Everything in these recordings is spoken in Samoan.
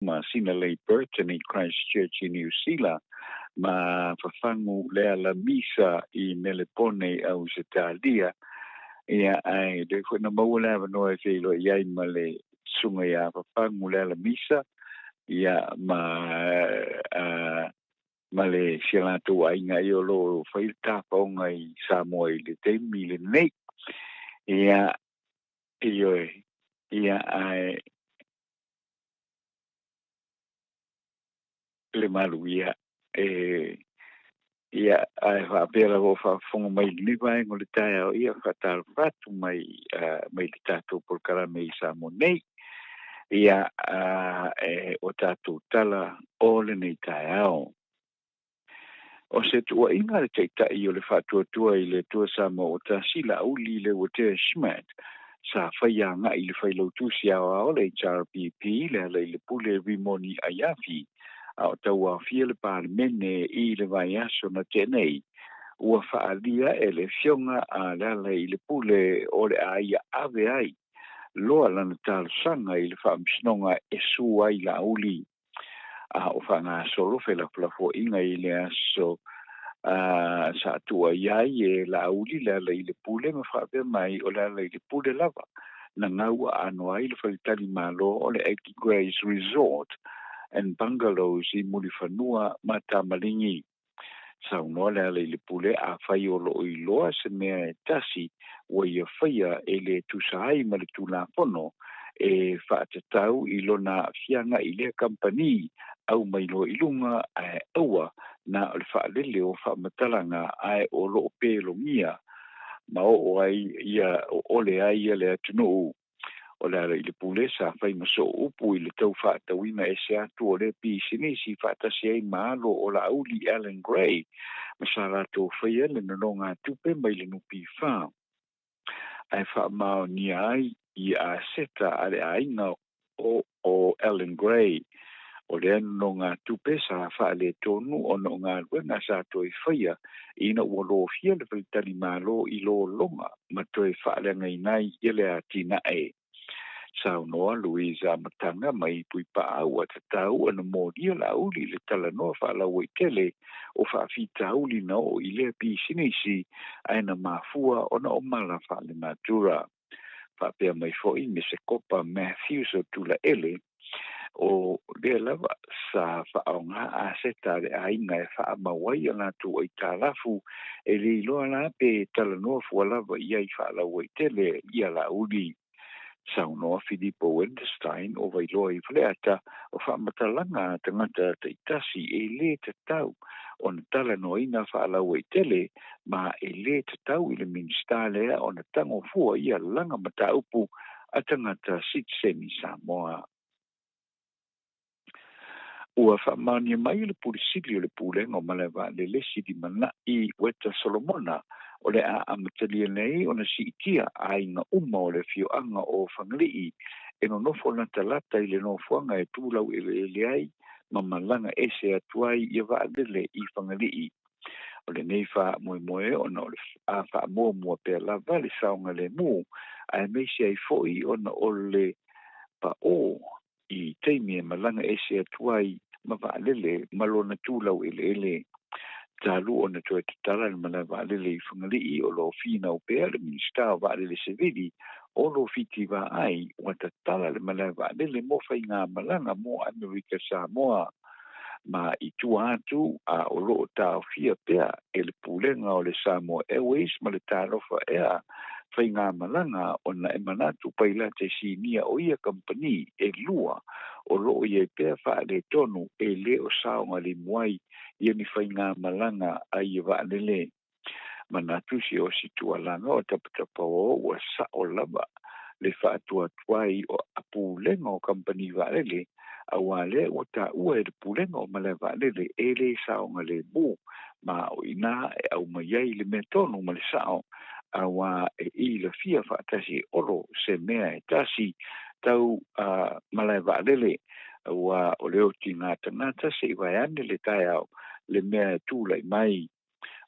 Masina lei Burton i Christchurch i Niu Sila ma Fafagu Lealamisa i Melepone i Ausetalia. Ia ae le foi na maua le avanoa e feiloai ai ma le susuga ia Fafagu Lealamisa ia ma ma le si a latou aiga ia o lo o fai le tapaoga i Samoa i le taimi lenei. Ia, ioe, ia ae le maluia e ia ae faapea lava o faafofoga mai i lenei vaega o le taeao ia faatalofa atu mai mai le tatou polokalame i Samoa nei. Ia e o tatou tala o lenei taeao. O se tuuaiga le taitai o le faatuatua i le Atua Samoa o Tasi Laauli Leuatea Schmidt sa faia agai i le failautusi aoao le HRPP le ala i le pule Rimoni Aiafi a o tauaofia le Palemene i le vaiaso na tea nei ua faaalia e le afioga a le ala i le pule o le a ia ave ai loa lana talosaga i le faamasinoga e su ai Laauli a o faagasolo felafolafoaiga i le aso sa tuuai ai e Laauli le ala i le pule ma faapea mai o le ala i le pule lava na gaua aano ai le faletali malo o le Aggie Grace Resort and Bungalows i Mulifanua ma Tamaligi. Saunoa le ala i le pule afai o loo iloa se mea e tasi ua ia faia e le tusa ai ma le Tulafono e faatatau i lona aafiaga i lea kamupani au mai loa i luga ae aua na o le faalele o faamatalaga ae o loo pelogia ma oo ai ia o ole ai ia le atunuu. O le ala i le pule sa fai ma soo upu i le tau faatauina ese atu o le pisinisi faatasi ai ma alo o Laauli Alan Gray ma sa latou faia le nonogatupe mai le NPF ae faamaonia ai i aseta a le aiga o Alan Gray. O lea nonogatupe sa faaletonu ona o galuega sa toe faia ina ua lofia le faletali malo i lologa ma toe faaleagaina ai ia le atinae. Saunoa Luisa Mataga mai Puipaa ua tatau ona molia Laauli i le talanoa faalauaitele o faafitauli na oo i lea pisinisi ae na mafua ona o mala faalenatura. Faapea mai foi Mesekopa Matthews o Tulaele o lea lava sa faaaoga aseta a le aiga e faamau ai a latou aitalafu e le iloa la pe talanoa fua lava i ai faalauaitele ia Laauli. Saunoa Filipo Wendelstein o Vailoa i Faleata o faamatalaga a tagata taitasi e lē tatau ona talanoaina faalauaitele ma e lē tatau i le Minisita lea ona tagofua ia laga mataupu a tagata sitiseni Samoa. Ua faamaonia mai le Pule Sili o le Pulega o Malae Vaalele Silimanai Ueta Solomona o le a amatalia nei ona siitia aiga uma o le afioaga o Fagalii e nonofo latalata i le nofoaga e tulau eleele ai ma malaga ese atu ai ia vaalele i Fagalii. O lenei faamoemoe ona o le a faamuamua pea lava le saogalemu ae maise ai foi ona o le paʻō i taimi e malaga ese atu ai ma vaalele ma lona tulau eleele. Talu ona toe tatala le malae vaalele i Fagalii o lo o finau pea le Minisita o Vaalele Sevili o lo Fiti Vaai ua tatala le malae vaalele mo faigamalaga mo Amerika Samoa ma i tua atu a o loo taofia pea e le pulega o le Samoa Airways ma le Talofa Air faigamalaga ona e manatu pailate sinia o ia kamupani e lua o loo iai pea faaletonu e lē o saogalemu ai ia ni faigamalaga a ia vaalele. Manatu si o si tualaga o tapatapao ua sao lava le faatuatuai o a pulega o kamupani vaalele auā lea ua taua e le pulega o malae vaalele e lē saogalemu ma o inā e aumai ai le mea tonu ma le sao auā e ilafia faatasi e olo se mea e tasi tau malae vaalele auā o le otiga tagata seʻi vaeane le taeao le mea e tulai mai.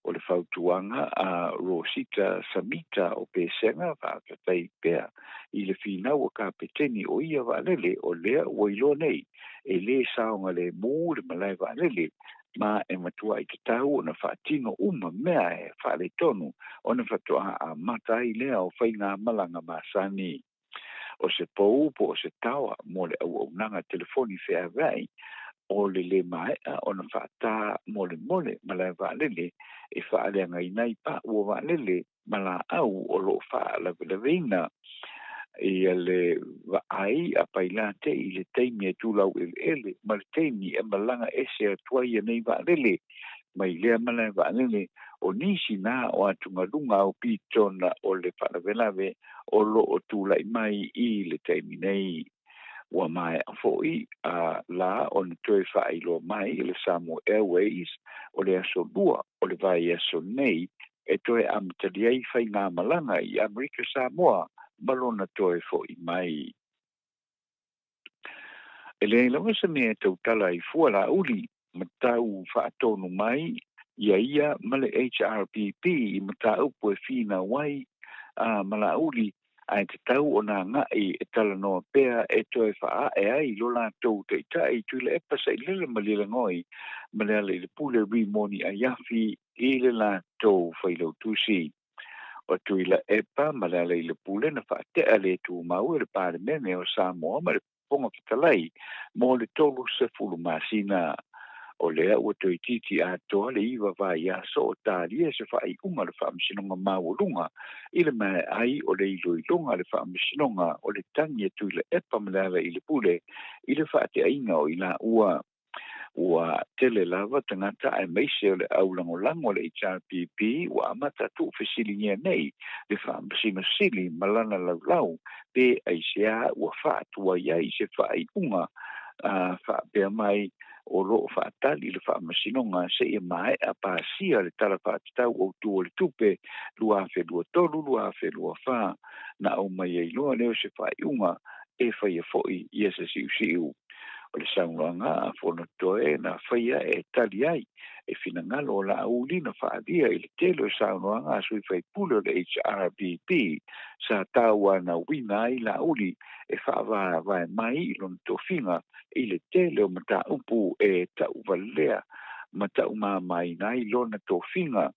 O le fautuaga a Rosita Samita o Pesega faafetai pea i le finau a kapeteni o ia vaalele o lea ua iloa nei e lē saogalēmū le malae vaalele ma e matuaʻi tatau ona faatino uma mea e faaletonu ona faatoa amata ai lea o faigamalaga masani. O se pou po o se taoa mo le auaunaga telefoni feaveaʻi o le lē maeʻa ona faatā molemole malae vaalele e faaleagaina ai paʻu o vaalele ma laau o loo faalavelaveina ia le vaai a pailate i le taimi e tulau eleele ma le taimi e malaga ese atu ai nei vaalele mai lea malae vaalele. O nisi na o atugaluga au pitona o le faalavelave o loo tulaʻi mai i le taimi nei. Ua maeʻa foʻi a la ona toe faailoa mai i le Samoa Airways o le aso 2 o le vaiaso nei e toe amatalia ai faigamalaga i Amerika Samoa ma lona toe foʻi mai. E leai lava se mea e tautala i fua lauli ma tau faatonu mai ia ia ma le HRPP i mataupu e finau ai a malauli ae tatau ona agaʻi e talanoa pea e toe faaae ai lo latou taʻitaʻi Tuilaepa Sailele Malielegaoi ma le Alailepule Rimoni Aiafi i le latou failautusi. O Tuilaepa ma le Alailepule na faateʻa le tumau e le Palemene o Samoa ma le Fofoga Fetalai mo le 30 masina. O lea ua toeitiiti atoa le 9 vaiaso o talia se faaiuga le Faamasinoga Maualuga i le mae ai o le iloiloga le Faamasinoga o le tagi e Tuilaepa ma le Alailepule i le faateaina o i laua. Ua tele lava tagata aemaise o le aulagolago o le HRPP ua amata tuufesiligia nei le Faamasino Sili ma lana laulau pe aisea ua faatuai ai se faaiuga faapea mai o loo faatali le Faamasinoga seia maeʻa pasia le Tala Faatatau Autū o le Tupe 2023/2024 na aumai ai loa lea o se faaiuga e faia foʻi ia se siusiu. O le saunoaga a Fonotoe na faia e tali ai e finagalo o lauli na faalia i le tele o saunoaga a sui faipule o le HRPP sa tauanauina ai lauli e faavavae mai i lona tofiga i le tele o mataupu e taʻuvalea ma taʻumamaina ai lona tofiga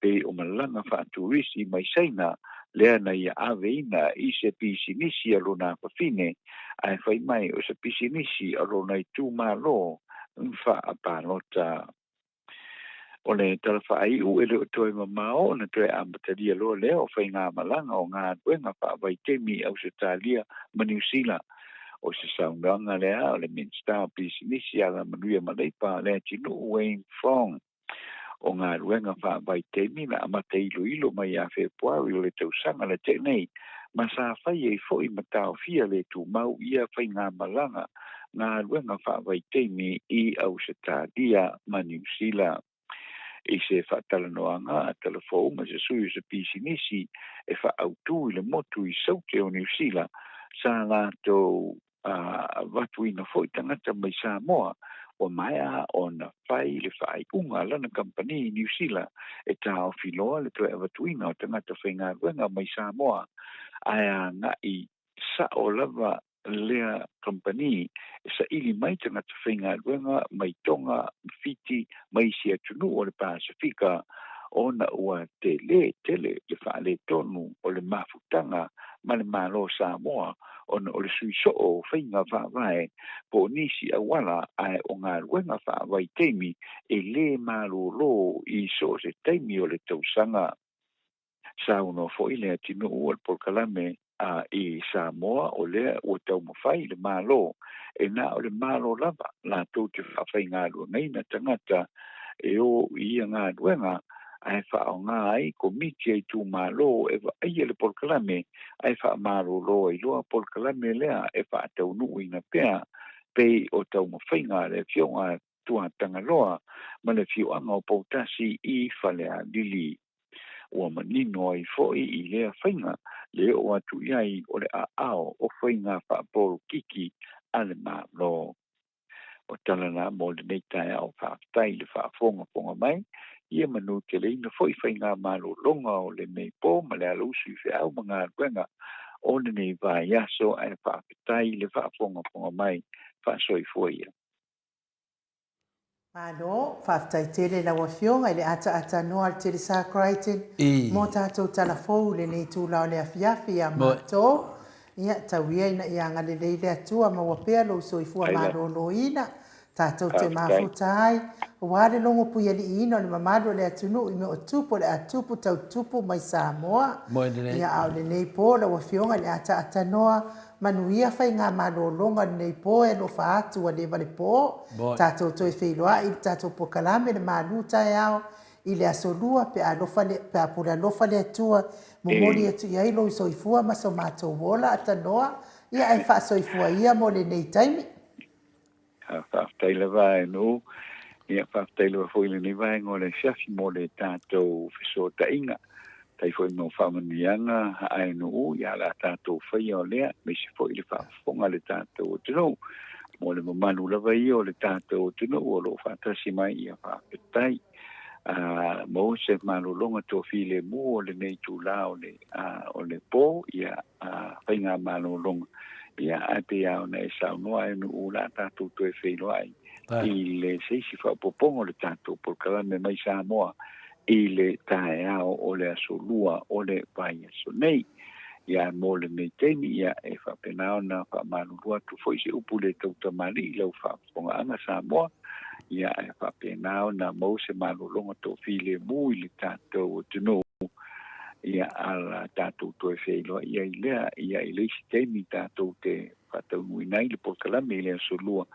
pei o malaga faaturisi mai Saina lea na ia aveina i se pisinisi a lona afafine ae fai mai o se pisinisi a lona itumālō faapalota. O le tala faaiu e le o toe mamao ona toe amatalia loa lea o faigamalaga o galuega faavaitemi i Ausetalia ma Niu Sila. O se saunoaga lea o le Minista o Pisinisi Alamanuia ma Leipa le atinuu Wayne Fong. O galuega faavaitemi na amata iloilo mai ia Fepuari o le tausaga le teʻe nei ma sa fai ai foʻi ma taofia le tumau ia faigamalaga galuega faavaitemi i Ausetalia ma Niu Sila. I se faatalanoaga a talafou ma se sui o se pisinisi e faautū i le motu i Saute o Niu Sila sa latou avatuina foʻi tagata mai Samoa ua maea ona fai le faaiuga lana kampani i Niu Sila e taofi loa le toe avatuina o tagata faigaluega mai Samoa ae agaʻi saʻo lava lea kampani e saʻili mai tagata faigaluega mai Toga, Fiti ma isi atunuu o le Pasifika ona ua telē tele le faaletonu o le mafutaga ma le Malo Samoa ona o le sui soo o faiga faavae po o nisi auala ae o galuega faavaitaimi e lē malōlō i so o se taimi o le tausaga. Saunoa foʻi le atinuu o le polokalame a i Samoa o lea ua taumafai le Malo e na o le Malo lava latou te faafaigaluegaina tagata e o i ia galuega ae faaaogā ai komiti a itumālō e vaaia le polokalame ae faamalōlō ai loa polokalame lea e faataunuuina pea pei o taumafaiga a le afioga Tuatagaloa ma le afioaga o Poutasi i Falealili. Ua manino ai foʻi i lea faiga le oo atu i ai o le aao o faiga faapolokiki a le Malo. O tala na mo lenei taeao, faafetai le faafogafoga mai. Ia manuteleina foi faigamalologa o lenei po ma le alausu i feau ma galuega o lenei vaiaso, ae faafetai i le faafogafoga mai. Faasoifua ia. Malo, faafetai tele i lau Afioga i le ataatanoa a le Telesa Crichton mo tatou tala fou i lenei itula o le afiafi ia matou. Ia, tau ia ina ia agalelei le Atua maua pea lou soifua maloloina Tatou te mafuta ai, aua le logo puialiiina o le mamalu o le atunuu i mea o tupu o le a tupu tau tupu mai Samoa. Ia a o lenei po lau Afioga i le ataatanoa, manuia faigamalologa o lenei po e alofa atu ua leva le po. Tatou toe feiloai i le tatou pokalame le malu taeao i le aso lua pe a alofa le, pe a pule alofa le Atua, momoli atu i ai lou soifua ma so matou ola atanoa, ia ae faasoifua ia mo lenei taimi. Faafetai lava e Nuu. Ia, faafetai lava foi i lenei vaega o le afiafi mo le tatou fesootaiga. Faafetai foi mo faamanuiaga a Nuu, ia la tatou faia o lea, aemaise foi le faafofoga a le tatou atunuu. Mo le mamalu lava ia o le tatou atunuu o lo o faatasi mai, ia faafetai. Maua se malologa toafilemu o lenei itula o le, o le po, ia, faigamalologa. Ia, ae pei lava ona e saunoa e Nuu, o le a tatou toe feiloai i le se isi faaopoopoga o le tatou polokalame mai Samoa i le taeao o le aso Lua o le vaiaso nei. Ia, mo lenei taimi, ia, e faapena ona faamalulu atu foi se upu le tautamalii i lau faafofogaaga Samoa, ia, e faapena ona maua se malologa toafilemu i le tatou atunuu, ia, a la tatou toe feiloai ai lea, ia, i le isi taimi tatou te faataunuuina ai le polokalame i le aso Lua.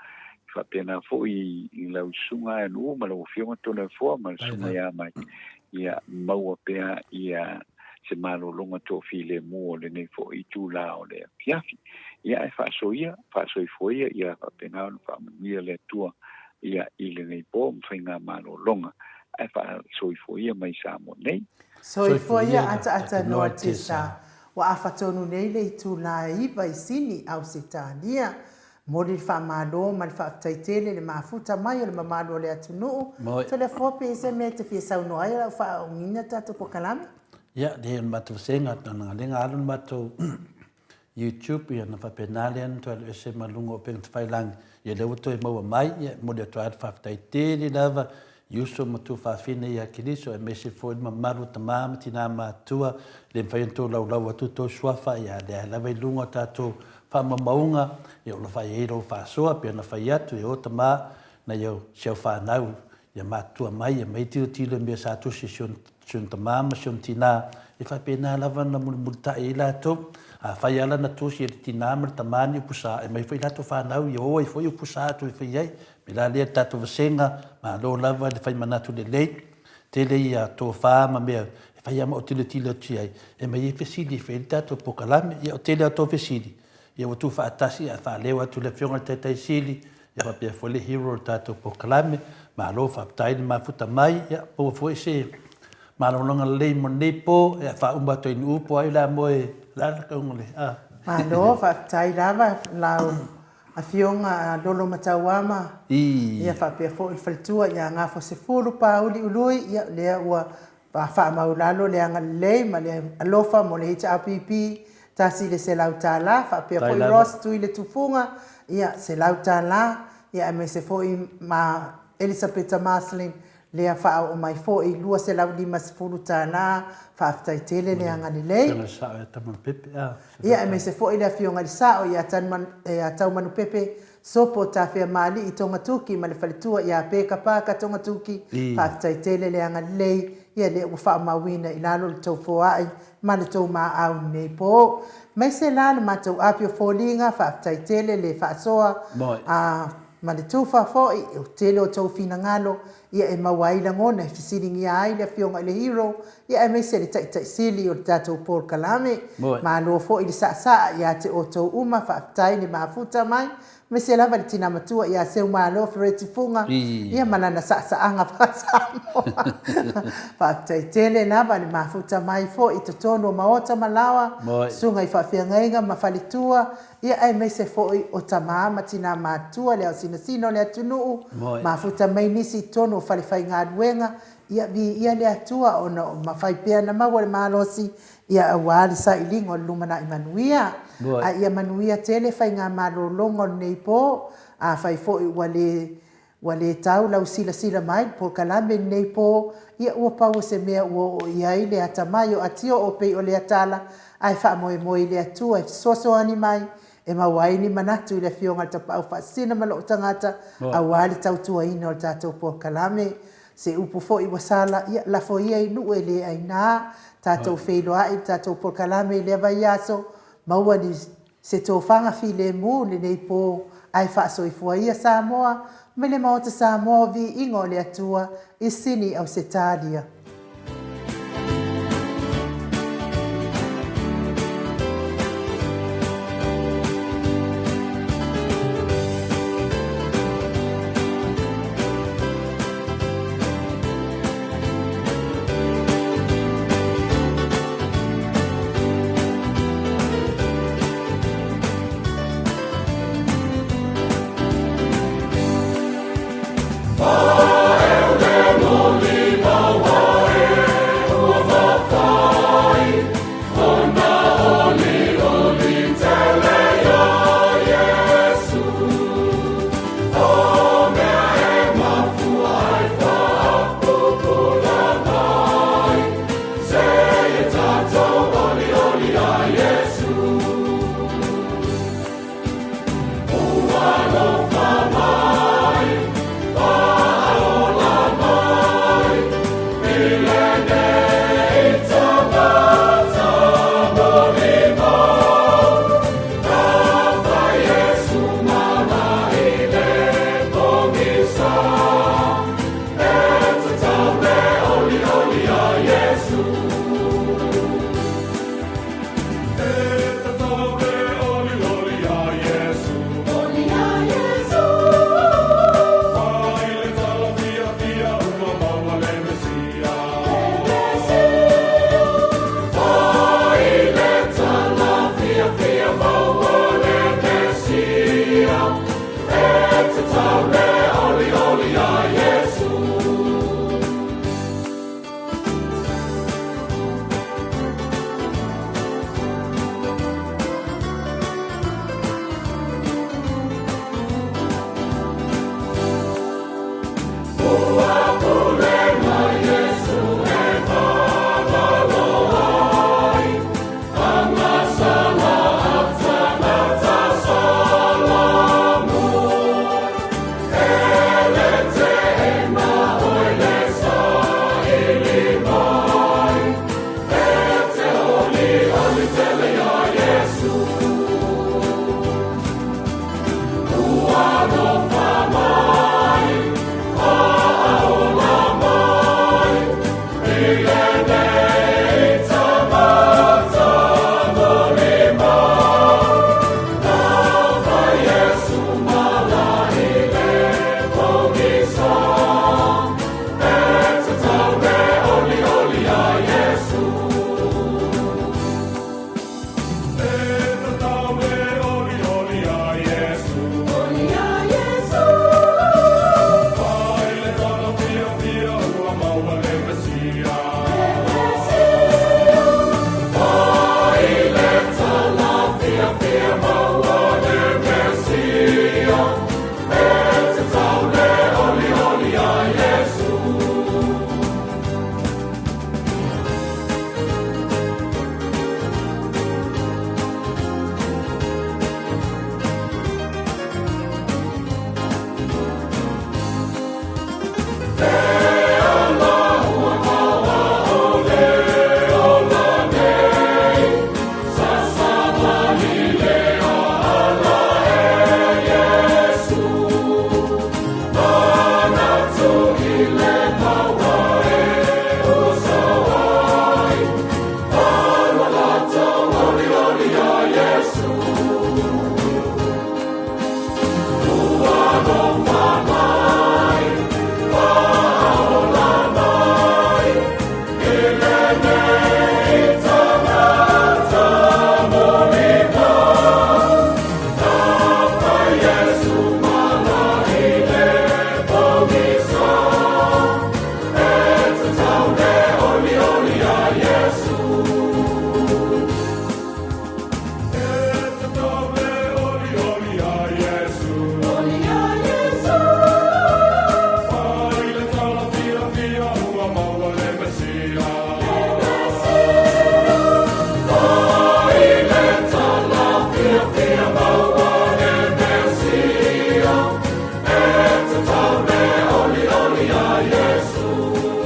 E faapena foi i lau susuga Aeanuu ma lau Afioga Toleafoa ma le susuga ia Mike, ia maua pea ia se malologa toafilemu o lenei foi itula o le afiafi. Ia ae faasoia, faasoifua ia, ia faapena ona faamanuia le Atua ia i lenei po ma faigamalologa. Ae faasoifua ia mai Samoa nei. Soifua ia ataatanoa Tessa. Ua afa tonu nei le itula e 9 i Sini, Ausetalia. Momoli le faamalo ma le faafetai tele i le mafuta mai o le mamalu o le atunuu. Toleafoa pe i ai se mea e te fia saunoa ai o le a ou faaauuina le tatou polokalame? Ia, leai o le matou vasega, na lea na alu le matou YouTube, ia ona faapena lea ona toe alu ese ma luga o upega tafailagi, ia lea ua toe maua mai, ia e momoli atu ai le faafetai tele lava i uso ma tuafafine ia Keriso, aemaise foi le mamalu o tama ma tina matutua, e le mafai ona tolaulau atu tou suafa, ia lea lava i luga o tatou faamaumauga, ia o lo o fai ai lou faasoa, pei ona fai atu, e o tama, nai au, si au fanau, ia matutua mai, ia mai tilotilo i mea sa tusi e si ona tama ma si ona tina, e faapena lava ona mulimulitai ai latou. Afai lava la na tusi e le tina ma le tama ni upu sa, e mai foi latou fanau ia o ai foi upu sa atu e fai ai. O le mea la lea le tatou vasega, malo lava le fai manatu lelei, tele ia tofa ma mea e fai lava ma ou tilotilo atu i ai, e aumai ai fesili e fai ai le tatou polokalame. Ia o tele lava o tou fesili, ia ua tuufaatasi ae faaleo atu i le Afioga i le Taitai Sili, ia faapea foi le hero o le tatou polokalame. Malo faafetai le mafuta mai, ia maua foi se malologa lelei mo lenei po, ia faauma atu ai i Nu'u po o ai o le a moe, o le a le tauga o le a. Malo faafetai lava lau Afioga Lolomatauama, ia faapea foi le faletua ia Gafoasefulu Pauli Ului, ia lea ua faamaulalo le agalelei ma le alofa mo le HRPP $100, faapea foi Ross Tuiletufuga, ia $100, ia aemaise foi ma Elisapeta Marcelin Lea faaoo mai foi $250, faafetai tele le agalelei. Ia aemaise foi le Afioga i le Sao ia Taumanupepe Sopo Tafeamaalii Togatuki ma le faletua ia Peka Parker Togatuki, faafetai tele le agalelei, ia lea ua faamauina i lalo le tou foai ma le tou maau i lenei po. Aemaise la le matou api o foliga, faafetai tele le faasoa a ma le tufa foi, o le tele o tou finagalo, ia e maua ai lagona e fesiligia ai le Afioga i le Hero, ia aemaise le Taitai Sili o le tatou polokalame. Malo foi le saasaa ia te outou uma, faafetai le mafuta mai, aemaise lava le tina matua ia Seumalo Fereti Fuga, ia ma lana saasaaga faa-Samoa. Faafetai tele lava le mafuta mai foi i totonu o maota ma laoa, susuga i faafeagaiga ma faletua, Ia aemaise foi o tama ma tinā matutua le aosinasina o le atunuu, mafuta mai nisi i totonu o falefaigaluega, Ia, viia le Atua ona o mafai pea ona maua le malosi, ia, aua le sailiga o le lumanai manuia. A ia manuia tele faigamalologa o lenei po. Afai foi ua le Ua le tau lau silasila mai i le polokalame i lenei po, ia ua pau o se mea ua oo i ai le atamai o Atio'o pei o lea tala, ae faamoemoe i le Atua e fesoasoani mai e maua ai ni manatu i le Afioga i le Tapaau Faasisina ma lou tagata aua le tautuaina o le tatou polokalame. Se upu foi ua sala, ia lafo ia i nuu e le aina. Tatou feiloai i le tatou polokalame i lea vaiaso, maua ni Se tofaga filemu lenei po ae faasoifua ia Samoa mai le Maota Samoa o Viiga o le Atua i Sini Ausetalia. Ioe.